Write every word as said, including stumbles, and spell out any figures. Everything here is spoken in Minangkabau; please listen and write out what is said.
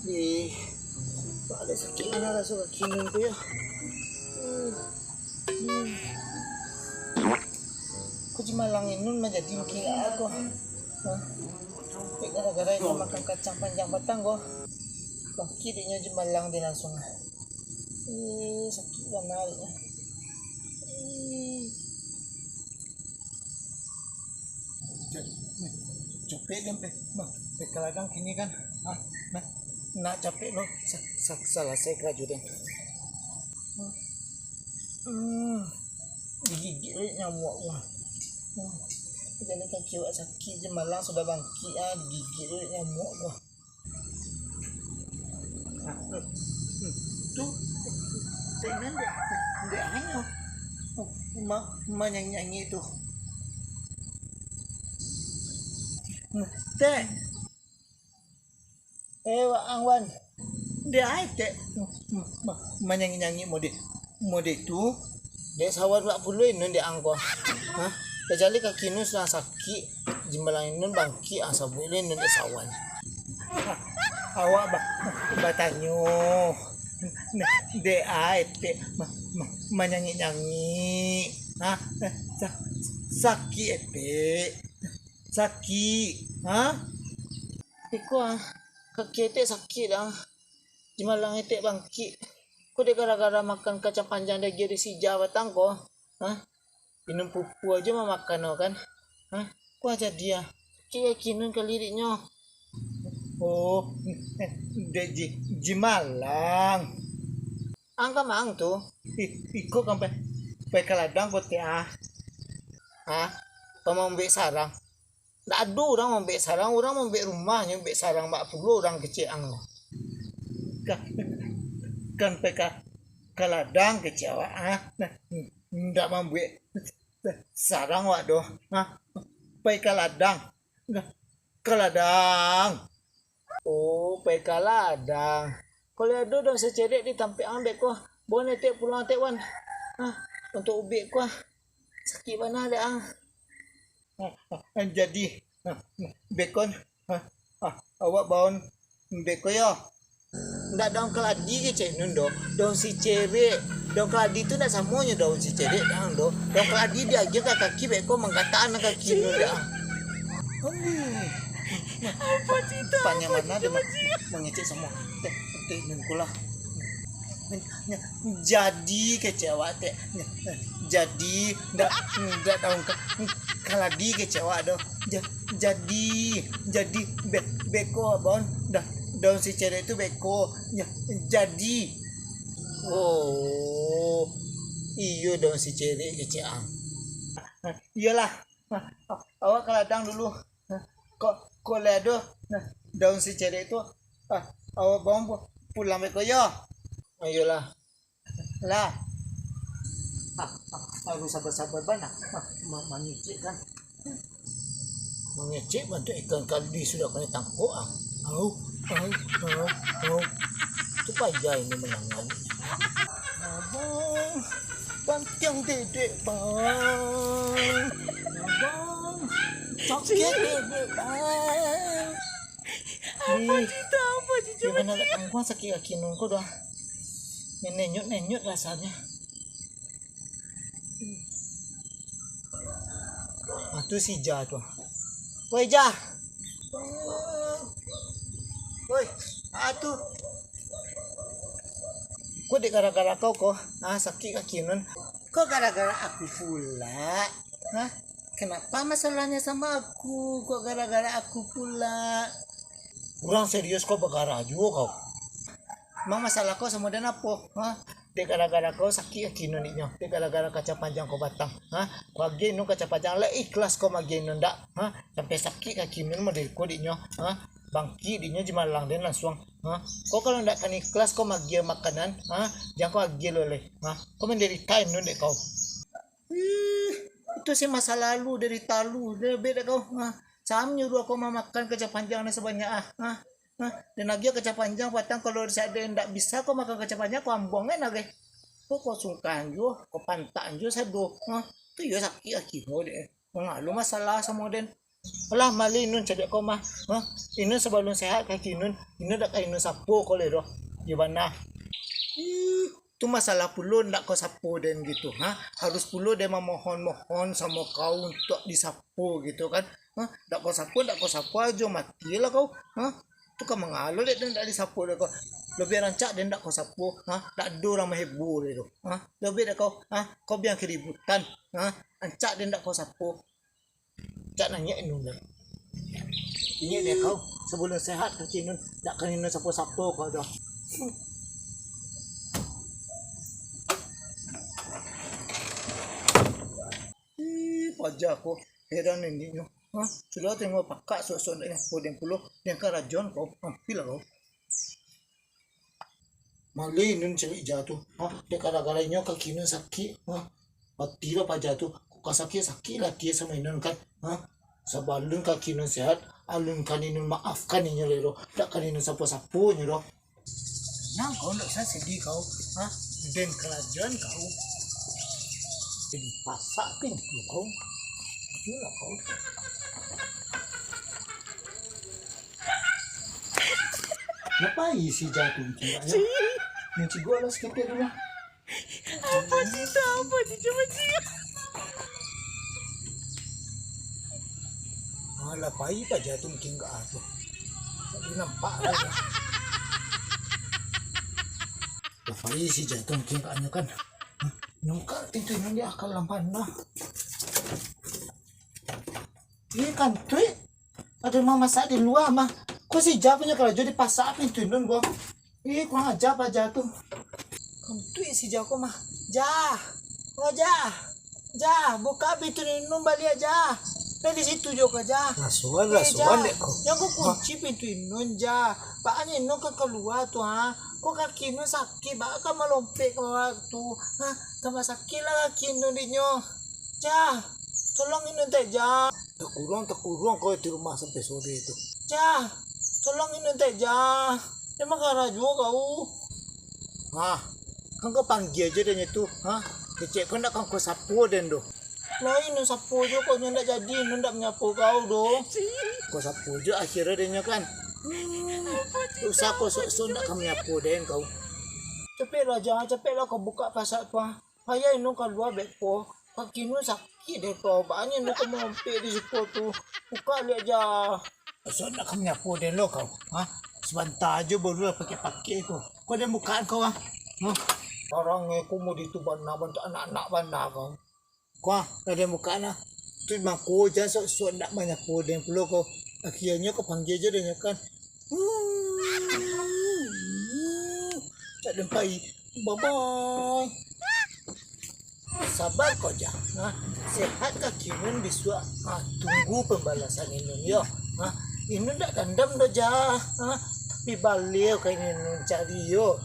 Ih, kok ado sakik bana raso kaki Inun ko yo. Hmm. Hmm. Kok jimalang Inun manjadi makin gagah ko? Hah? Dek gara-gara Inun makan kacang panjang patang ko. Bangkik dek nyo jimalang dek langsuang. Ih, sakik bana dek nyo. Ih. Ca-, capek den, pe-, ma-, pai ka ladang kini kan. Ah, nah, nak capek lo, sa-, sa-, salasai karajo den. Hmm. Digigik dek nyamuak ko. Hmm. Jadi kaki awak sakik, jimalang sudah bangkik, ah, digigik dek nyamuak ko. Tu, tu, tu, tu, ma-, manyangik-nyangik tu. Tek. Eh, Waang, Wan. Dek ai, Tek. Ma-, ma-, manyangik-nyangik mode, mode tu. Dek sawan bak puluah Inun dek ang ko. Hah? Kacali kaki Inun sadang sakik, jimalang Inun bangkik, ang sabuik lo Inun dek sawan. Awak ba-, batanyo. Dek ai, Tek, ma-, ma-, manyangik-nyangik. Hah? Sa-, sakik, Tek. Sakik. Hah? Iko ah, kaki Etek sakik dah. Jimalang Etek bangkik. Ko dek gara-gara makan kacang panjang diagiah dek si Ija patang ko. Hah? Inun pupu ajo mamakan ko kan. Hah? Ko jadi ah. Sakik kaki Inun kali dek nyo. Oh, dek ji-, jimalang. Ang ka ma ang tu? Ih, iko kan pai, pai ka ladang ko, Tek ah. Hah? Ka maambiak sarang? Ndak ado urang maambiak sarang, urang maambiak rumah nyo, maambiak sarang bak pulo urang kecek ang. Ka-, kan pai ka, ka ladang kecek awak, ah. Nah, ndak maambiak sarang awak doh, ah. Pai ka ladang, ka, ka ladang. Oh, pai ka ladang. Kalau ado daun sicedek di tampek ang beko, bao Etek pulang Etek wan. Ah, untuak ubek ko ah. Sakik bana dek ang. Ah, ah, jadi, ah, beko, ah, ah, awak baon beko yo. Ndak daun kaladi kecek Inun doh, daun sicedek. Daun kaladi tu ndak samonyo daun sicedek dek ang doh. Daun kaladi diagiah ka kaki beko manggataan kaki Inun dek ang. Aduh. Apo carito? Tanya apo mana dia carito? Mangecek samo. Teh, teh, Inun ko lah. Jadi kecek awak, Tek. Jadi, ndak, ndak daun ka-, kaladi kecek awak doh. Ja-, jadi, jadi, be-, beko, baon, dah, daun sicedek tu beko. Ya, jadi. Oh, iyo daun sicedek kecek ang. Iyolah. Awak ka ladang dulu. Kok, kok lah ado, nah, daun sicedek tu, ah, awak bawa pu-, pulang beko yo. Iyolah. Lah. Ah, ah, harus sabar-sabar bana. Ah, ma-, mangecek kan. Mangecek bantuak ikan kaldi sudah kanai tangkok ah. Au, au, au, au. Tu payah ini manangan. Abang, bantiang dedek, Bang. Abang, sakik dedek, Bang. Apo carito, apo carito, apo carito? Sakik kaki Inun ko dah. Nenyut-nenyut rasanya. Ah, tu si Ja tu. Woi, Ja. Woi, ah, tu. Ko dek gara-gara kau ko, ah, sakik kaki Inun. Kok gara-gara aku pula? Hah? Kenapa masalahnya sama aku? Kok gara-gara aku pula? Urang serius kau, bagara juo kau. Mang, masalah kau samo den apo? Ha? Dek gara-gara kau sakik kaki Inun dek nyo. Dek gara-gara kaca panjang kau batang. Ha? Kau agiah Inun kaca panjang, lah ikhlas kau maagiah Inun dak? Ha? Sampai sakik kaki Inun model ko dek nyo. Ha? Bangkik dek nyo jimalang den langsuang. Ha? Kau kalau ndak kan ikhlas kau maagiah makanan, ha? Jan kau agiah lo lai. Ha? Kau mandarita Inun dek kau. Ih, itu sih masa lalu, dari talu, dari beda kau. Ha? Sam nyuruh aku mamakan kaca panjang ni sebanyak ah. Ha? Ha? Dan lagi kaca panjang patang, kalau ada yang ndak bisa kau makan kaca panjang, kau ambuang kan lagi. Kau, kau sungkan jo, kau pantak jo sado. Ha? Tu yo sakik kaki kau dek. Kau ngalu masalah samo den. Alah, maleh inun caliak ko mah. Ha? Inun sabalun sehat kaki inun, inun dak ka inun sapo ko lai doh. Iyo bana. Ih, tu masalah pulo ndak ko sapo den gitu, ha? Harus pulo den mamohon-mohon samo kau untuak disapo gitu kan. Ha? Ndak ko sapo, ndak ko sapo ajo, matilah kau. Ha? Tu ka mangalo dek den ndak disapo dek kau. Labiah rancak den ndak ko sapo, ha? Ndak ado urang mahebo dek tu. Ha? Labiah dek kau, ha? Kau biang keributan, ha? Rancak den ndak ko sapo. Cak nanyek inun deh. Inyo deh kau, sabalun sehat kaki inun, dak ka inun sapo-sapo kau doh. Ih, paja ko, heran indiknyo. Ha, sudah tengok pakak suak-suak ndak nyapo den pulo, den karajoan kau, ampilah kau. Maleh inun caliak ja tu. Ha, dek gara-gara inyo kaki inun sakik. Ha, matilah paja tu. Kok ka sakik-sakik lah atie samo inun kan. Ha, sabalun kaki inun sehat, alun kan inun maafkan inyo lai doh. Dak kan inun sapo-sapo inyo doh. Nang kau ndak usah sedih kau. Ha, den karajoan kau. Den pasak pintu kau. Iyolah kau. Ngapai si jatuh tu, Mbak, ya? Cik. Ni cikgu alas kita dulu. Apa sih tu? Apa sih? Cuba cik. Alah, pai pa jatuh mungkin enggak tu. Tapi nampak ada. Lah, pai si jatuh mungkin enggak kan. Hah? Nungka pintu ini dia akal lampan dah. Iya kan, Tui? Ado mamasak di lua mah. Ko si Ja punyo karajo dipasak pintu inun ko. Ih, kurang aja paja tu. Kantuik si Ja ko mah. Ja. Oh, Ja. Ja, buka pintu inun baliak, Ja. Lah di situ jo ka, Ja. Rasuan, eh, rasuan, Ja. Dek ko. Jan ko kunci pintu inun, Ja. Baa inun ka kalua tu, ha? Ko kaki inun sakik, baa ka malompek ka bawah tu. Ha, tambah sakik lah kaki inun dinyo. Ja, tolong inun tek, Ja. Takuruang, takuruang kau di rumah sampai sore tu. Ja, tolong inun tek, Ja. Emang kara juo kau. Hah, kan kau panggia jo den tu, ha? Kecek kau ndak kan kau sapo den tu. Lah inun sapo jo kau nyo ndak jadi, inun ndak manyapo kau doh. Kau sapo jo akhirnyo den nyo kan. Hmm, usah kau sok-sok ndak kan manyapo den kau. Capeklah, Ja, capeklah kau buka pasak tu, ha. Payah inun kalua beko. Kaki inun sakik deh ko. Baa inun ka malompek di siko tu. Buka liak, Ja. Sok ndak ka manyapo den lo kau. Ha? Sabanta ajo baru lah pakek-pakek ko. Ko den bukaan kau, ha? Ha? Barang ko mode tu bana, bantuak anak-anak bana kau. Ko, ha, lah den bukaan lah. Tu mangko jan sok-sok ndak manyapo den pulo kau. Akhirnyo kau panggia jo den nyo kan. Hmm. Cak den pai. Bye-bye. Sabar ko, Ja. Ha, sehat kaki inun bisuak. Ha, tunggu pambalasan inun yo. Ha, inun ndak dandam doh, Ja. Ha, tapi baleh ka inun cari yo.